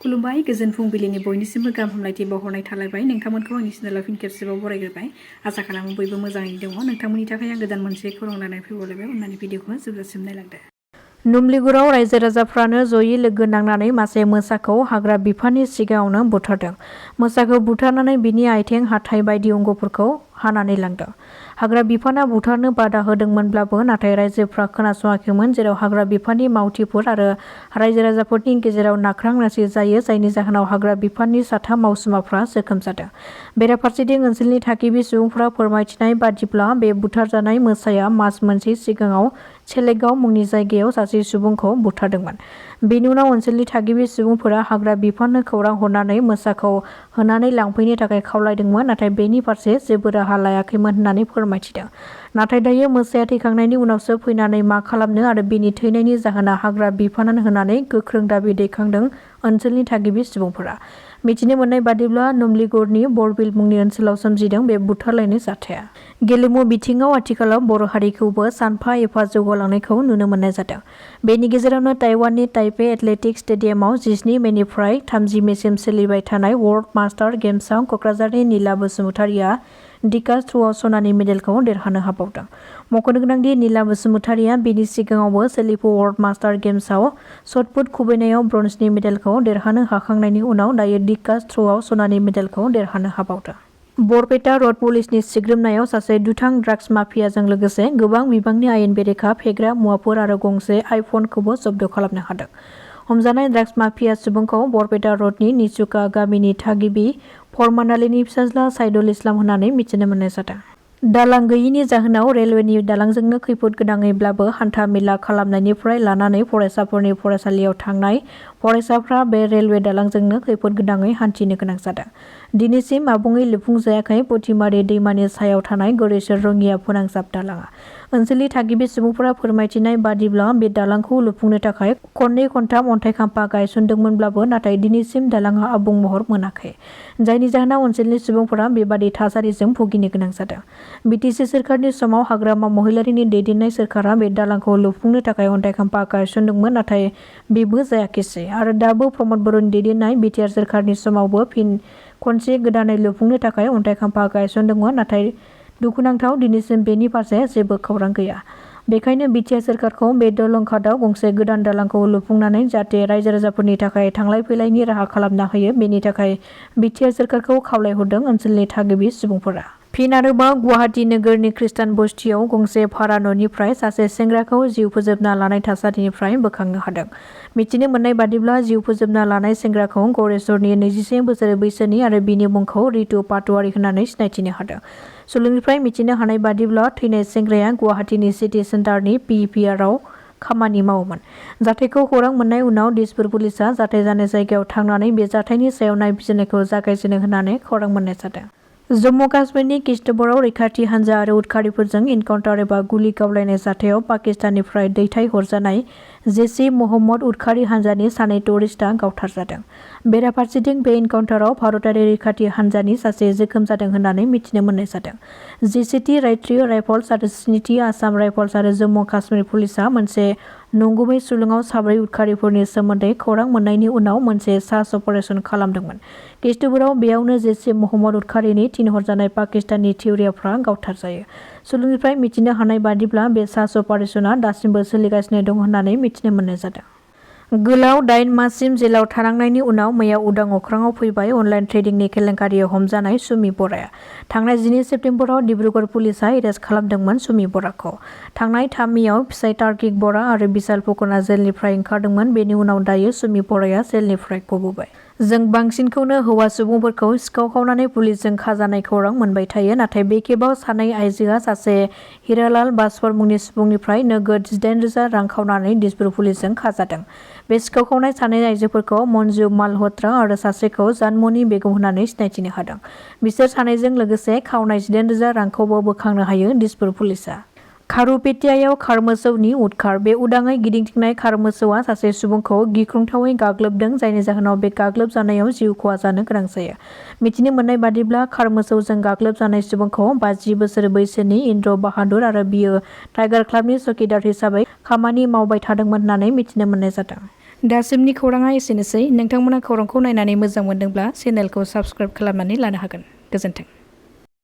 खुलुमबाय गोजोन फुंबिलिनि बयनिसिमबो गाहाम हामलायथि बावहरनाय थालायबाय नोंथांमोनखौ आंनि चेनेलाव फिन खेबसेबाव बरायग्रोबाय आसा खालामो बयबो मोजाङैनो दङ नोंथांमोननि थाखाय आं गोदान मोनसे खौरां लानानै फैबावलायबाय अननानै भिडिअखौ जोबजासिम नायलांदो। नुमलिगुराव रायजो राजाफ्रानो जयै लोगो नांनानै मासे मोसाखौ हाग्रा बिफाननि सिगाङावनो बुथारदों। मोसाखौ बुथारनानै बिनि आथिं हाथाइ बायदि अंगफोरखौ हानानै लांदों। हाग्रा बिफाना बुथारनो बादा होदोंमोनब्लाबो नाथाय रायजोफ्रा खोनासङाखैमोन, जेराव हाग्रा बिफाननि मावथिफोर आरो रायजो राजाफोरनि गेजेराव नाख्रां नासि जायो, जायनि जाहोनाव हाग्रा बिफाननि साथाम मावसुमाफ्रा जोखोम जादों। बेराफारसेथिं ओनसोलनि थागिबि सुबुंफोरा फोरमायथिनाय बादिब्ला बे बुथारजानाय मोसाया मास मोनसे सिगाङाव सेलेगाव मुंनि जायगायाव सासे सुबुंखौ बुथारदोंमोन। बेनि उनाव ओनसोलनि थागिबि सुबुंफोरा हाग्रा बिफाननो खौरां हरनानै मोसाखौ होनानै लांफैनो थाखाय खावलायदोंमोन, नाथाय बेनि फारसे जेबो राहा लायाखैमोन होननानै फोरमायथिदों। नाथाय दायो मोसाया थैखांनायनि उनावसो फैनानै मा खालामनो आरो बेनि थैनायनि जाहोना हाग्रा बिफानानो होनानै गोख्रों दाबि दैखांदों ओनसोलनि थागिबि सुबुंफोरा। मिथिनो मोननाय बादिब्ला नुमलिगुरनि बरबिल मुंनि ओनसोलाव सोमजिदों बे बुथारलायनाय जाथाया। गेलेमु बिथिङाव आथिखालाव बर' हारिखौबो सानफा एफा जौगालांनायखौ नुनो मोननाय जादों। बेनि गेजेरावनो ताइवाननि ताइपे एथलेटिक्स स्टेडियामाव 17 मेनिफ्राय 30 मेसिम सोलिबाय थानाय वर्ल्ड मास्टार गेम्सआव कक्राझारनि नीला बसुमतारिया डिकास थ्र'आव सनानि मेडेलखौ देरहानो हाबावदों। मख'नो गोनांदि नीला बसुमतारिया बेनि सिगाङावबो सोलिफु वर्ल्ड मास्टार गेम्सआव शटपुट खुबैनायाव ब्रन्जनि मेडेलखौ देरहानो हाखांनायनि उनाव दायो डिकास थ्र'आव सनानि मेडेलखौ देरहानो हाबावदों। बरपेटा रड पुलिसनि सिग्रोमनायाव सासे दुथां ड्राग्स माफियाजों लोगोसे गोबां बिबांनि आयेन बेरेखा फेग्रा मुवाफोर आरो गंसे आइफनखौबो जब्द खालामनो हादों। हमजानाय ड्राग्स माफिया सुबुंखौ बरपेटा रडनि निचुका गामिनि थागिबि फरमान आलीनि फिसाज्ला साइदुल इस्लाम होननानै मिथिनो मोननाय जादों। दालां गैयिनि जाहोनाव रेलवेनि दालांजोंनो खैफोद गोनाङैब्लाबो हान्था मेला खालामनायनिफ्राय लानानै फरायसाफोरनि फरायसालियाव थांनाय फरायसाफ्रा बे रेलवे दालांजोंनो खैफोद गोनाङै हान्थिनो गोनां जादों। दिनैसिम आबुङै लुफुंजायाखै पुथिमारि दैमानि सायाव थानाय गरेस्वर रङिया फोनांजाब दालाङा। ओनसोलनि थागिबि सुबुंफोरा फोरमायथिनाय बादिब्ला बे दालांखौ लुफुंनो थाखाय खननै खनथाम अन्थाइ खाम्फा गायसनदोंमोनब्लाबो नाथाय दिनैसिम दालाङा आबुं महर मोनाखै, जायनि जाहोनाव ओनसोलनि सुबुंफोरा बेबादि थासारिजों भुगिनो गोनां जादों। BTC सोरखारनि समाव हाग्रामा महिलारिनि दैदेननाय सोरखारा बे दालांखौ लुफुंनो थाखाय अन्थाइ खाम्फा गायसनदोंमोन, नाथाय बेबो जायाखिसै आरो दाबो प्रमद बर'नि दैदेननाय BTR सोरखारनि समावबो फिन खनसे गोदानै लुफुंनो थाखाय अन्थाइ खाम्फा गायसनदोंमोन, नाथाय दुखुनांथाव दिनैसिम बेनि फारसे जेबो खौरां गैया। बेखायनो BTR सोरखारखौ बे दलंघाटआव गंसे गोदान दालांखौ लुफुंनानै जाहाथे रायजो राजाफोरनि थाखाय थांलाय फैलायनि राहा खालामना होयो, बेनि थाखाय BTR सोरखारखौ खावलायहरदों ओनसोलनि थागिबि सुबुंफोरा। फिन आरोबाव गुवाहाटी नोगोरनि खृष्टान बस्तियाव गंसे भारा न'निफ्राय सासे सेंग्राखौ जिउ फोजोबना लानाय थासारिनिफ्राय बोखांनो हादों। मिथिनो मोननाय बादिब्ला जिउ फोजोबना लानाय सेंग्राखौ गरेस्वरनि 21 बोसोर बैसोनि आरो बिनि मुंखौ रितु पाटवारी होननानै सिनायथिनो हादों। सुलुंनिफ्राय मिथिनो हानाय बादिब्ला थैनाय सेंग्राया गुवाहाटीनि सिटी सेन्टारनि PPRआव खामानि मावोमोन। जाथायखौ खौरां मोननाय उनाव दिसपुर पुलिसआ जाथाय जानाय जायगायाव थांनानै बे जाथायनि सायाव नायबिजिरनायखौ जागायजेनो होननानै खौरां मोननाय जादों। जम्मु काश्मीरनि किश्तवाड़आव रैखाथि हान्जा आरो उदखारिफोरजों इनकाउन्टार एबा गुलि गावलायनाय जाथायाव पाकिस्ताननिफ्राय दैथायहरजानाय जैश-ए-मोहम्मद उदखारि हान्जानि सानै टुरिस्टआ गावथारजादों। बेराफारसेथिं बे इनकाउन्टाराव भारतारि रैखाथि हान्जानि सासे जोखोम जादों होननानै मिथिनो मोननाय जादों। 17थि राष्ट्रीय राइफल्स आरो 7थि आसाम राइफल्स आरो जम्मु काश्मीर पुलिसआ मोनसे नंगुबै सुलुङाव साब्रै उदखारिफोरनि सोमोन्दै खौरां मोननायनि उनाव मोनसे सार्च अपारेशन खालामदोंमोन। किश्तवाड़आव बेयावनो जैश-ए-मोहम्मद उदखारिनि थिनहरजानाय पाकिस्तानी थिउरियाफ्रा गावथारजायो। सुलुंनिफ्राय मिथिनो हानाय बादिब्ला बे सार्च अपारेशना दासिमबो सोलिगासिनो दं होननानै मिथिनो मोननाय जादों। गोलाव 8 माससिम जेलाव थानांनायनि उनाव मैया उदां अख्राङाव फैबाय। अनलाइन ट्रेडिंनि केलेंकारियाव हमजानाय सुमि बराया। थांनाय 12 सेप्तेम्बराव डिब्रुगड़ पुलिसआ एरेस्ट खालामदोंमोन सुमि बराखौ। थांनाय 3 मेआव फिसाइ तार्किक बरा आरो बिशाल फुकना जेलनिफ्राय ओंखारदोंमोन। बेनि उनाव दायो सुमि बराया जेलनिफ्राय गबोबाय। जों बांसिनखौनो हौवा सुबुंफोरखौ सिखाव खावनानै पुलिसजों खाजानाय खौरां मोनबाय थायो, नाथाय बे खेबाव सानै आइजोआ सासे हिरालाल बासवार मुंनि सुबुंनिफ्राय नोगोद 18,000 रां खावनानै दिसपुर पुलिसजों खाजादों। बे सिखाव खावनाय सानै आइजोफोरखौ मन्जु मालहत्रा आरो सासेखौ जानमनि बेगम होननानै सिनायथिनो हादों। बिसोर सानैजों लोगोसे खावनाय 18,000 रांखौबो बोखांनो हायो दिसपुर पुलिसआ। खारुपेटियायाव खार मोसौनि उदखार। बे उदाङै गिदिंथिंनाय खार मोसौआ सासे सुबुंखौ गिख्रंथावै गाग्लोबदों, जायनि जाहोनाव बे गाग्लोबजानायाव जिउ खहा जानो गोनां जायो। मिथिनो मोननाय बादिब्ला खार मोसौजों गाग्लोबजानाय सुबुंखौ 50 बोसोर बैसोनि इन्द्र बाहादुर आरो बियो टाइगार क्लाबनि चौकीदार हिसाबै खामानि मावबाय थादोंमोन होननानै मिथिनो मोननाय जादों। दासिमनि खौराङा एसेनोसै। नोंथांमोना खौरांखौ नायनानै मोजां मोनदोंब्ला चेनेलखौ साबस्क्राइब खालामनानै लानो हागोन। गोजोन्थों।